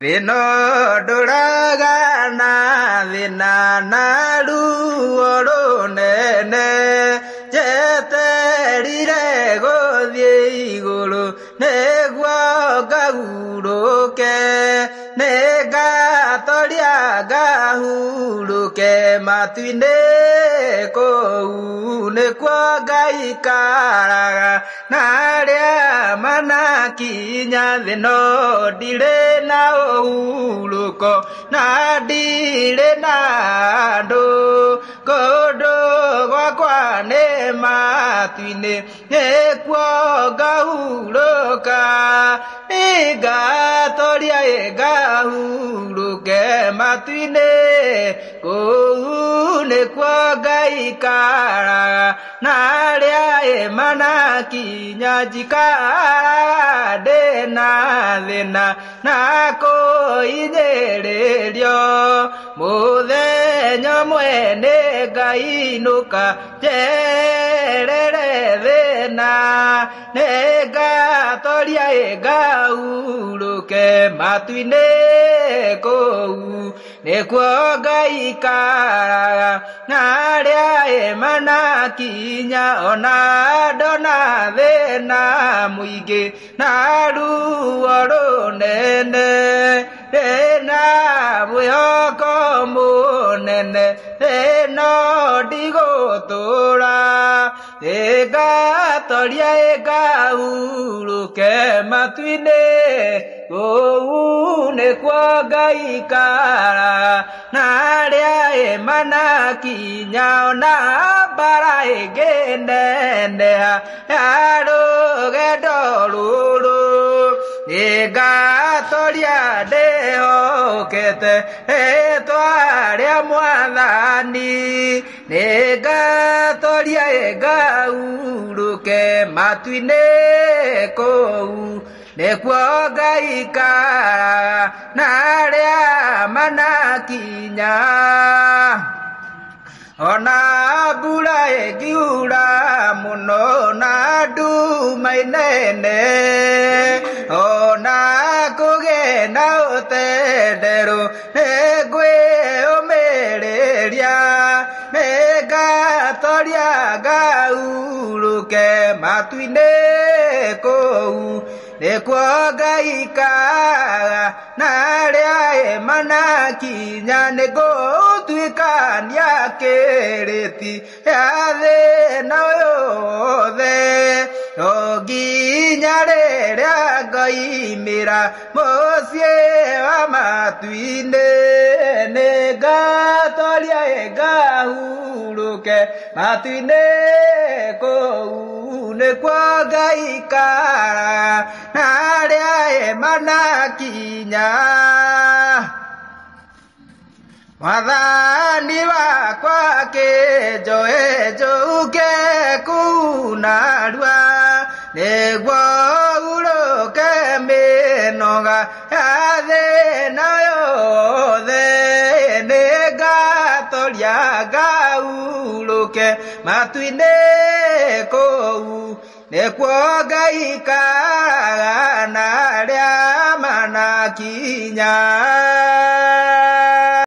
Thĩna ndũraga na thĩna na ruo rũnene, njeterire gũthiĩ igũrũ nĩguo ngahurũke, nĩngatoria ngahurũke matu-inĩ kũu nĩkuo ngaikaraga na arĩa manakinya thĩ no ndirĩ na ũhurũko na ndirĩ na andũ, kũndũ gwakwa nĩ matu-inĩ nĩkuo ngahurũka, nĩngatoria ngahurũke matu-inĩ kũu nĩkuo ngaikaraga na arĩa manakinya njikaraga ndĩna thĩna na kũhinyĩrĩrio, mũthenya ũmwe nĩngainũka njerere thĩna, nĩngatoria ngahurũke matu-inĩ kũu nĩkuo ngaikaraga na arĩa manakinya ona ndona thĩna mũingĩ na ruo rũnene, ndĩna mwĩhoko mũnene thĩna ndigũtũra, nĩngatoria ngahurũke matu-inĩ kũu nĩkuo ngaikaraga na arĩa manakinya ona mbara ĩngĩneneha ya rũgendo rũrũ, nĩngatoria ndĩhokete rĩtwa rĩa Mwathani, nĩngatoria ngahurũke matu-inĩ kũu nĩkuo ngaikaraga na arĩa manakinya. Ona mbura ĩngiura mũno na nduma inene, ona kũgĩe na ũtenderũ nĩngwĩyũmĩrĩria, nĩngatoria ngahurũke matu-inĩ kũu nĩkuo ngaikaraga na arĩa manakinya nĩngũtuĩkania kĩrĩti ya thĩna ũyũ wothe, no nginya rĩrĩa ngoimĩra mũciĩ wa matu-inĩ, nĩngatoria ngahurũke matu-inĩ kũu nĩkuo ngaikaraga na arĩa manakinya. Mwathani wakwa kĩnjoe njũke kũu narua, nĩguo hurũke mĩnoga ya thĩna yothe, nĩngatoria ngahurũke matu-inĩ kũu nĩkuo ngaikaraga na arĩa manakinya.